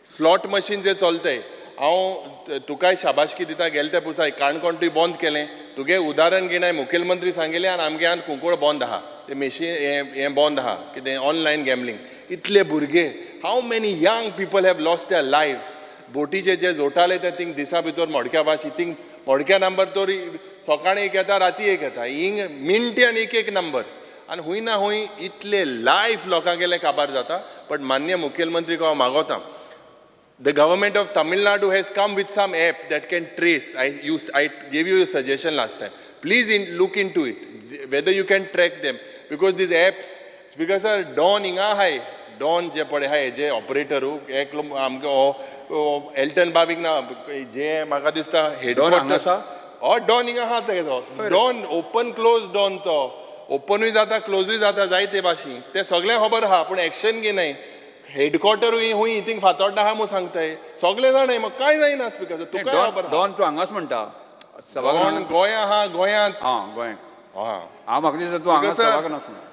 Slot machine जे चलतय, हांव तुकाय शाबासकी दिता. गेले ते पुसाय काणकोणटूय बंद केलें. तुगे उदाहरण घेवन हांवें मुखेलमंत्री सांगिल्लें आनी आमगे आनी कुंकळ बंद आहा ते मेशीन, हें हें बंद आहा कितें ऑनलायन गॅमलींग. इतले भुरगे, how many young people have lost their lives. बोटीचे जे जोटाले ते थिंग दिसा भितर मोडक्या भाशी थिंग मोडक्या नंबर तर सकाळी एक येता, राती एक येता, हिंग मिनट्यान एक एक नंबर आनी हुंय ना हुंय इतले लायफ लोकांगेले काबार जाता. बट मान्य मुखेलमंत्री हांव मागोता, the government of Tamil Nadu has come with some app that can trace. I gave you a suggestion last time. Please look into it, whether you can track them, because these apps, because sir, Don हिंगा आहाय, don जे पळय आहाय जे operator एकलो आमगे हो Elton बाबीक ना जे म्हाका दिसता. डॉन हांगा आसा? हय, डॉन हिंगा आहा तेजो. डॉन ओपन क्लोज, डॉन तो ओपनूय जाता, क्लोजूय जाता, जायते भाशी ते सगळें खबर आहा, पूण एक्शन घेनाय. हेडक्वॉर्टरूय हुंय थिंग फातोड्डा आहा म्हूण सांगताय, सगळे जाणाय, मग काय जायना स्पीकर, तुकाय डॉन खबर आहा. डॉन तूं हांगाच म्हणटा? डॉन गोंया आहा, गोंयांत. आं, गोंयांत. हा. हांव म्हाका दिसता तूं हांगा Because, sir, सभाघरांत म्हणटा.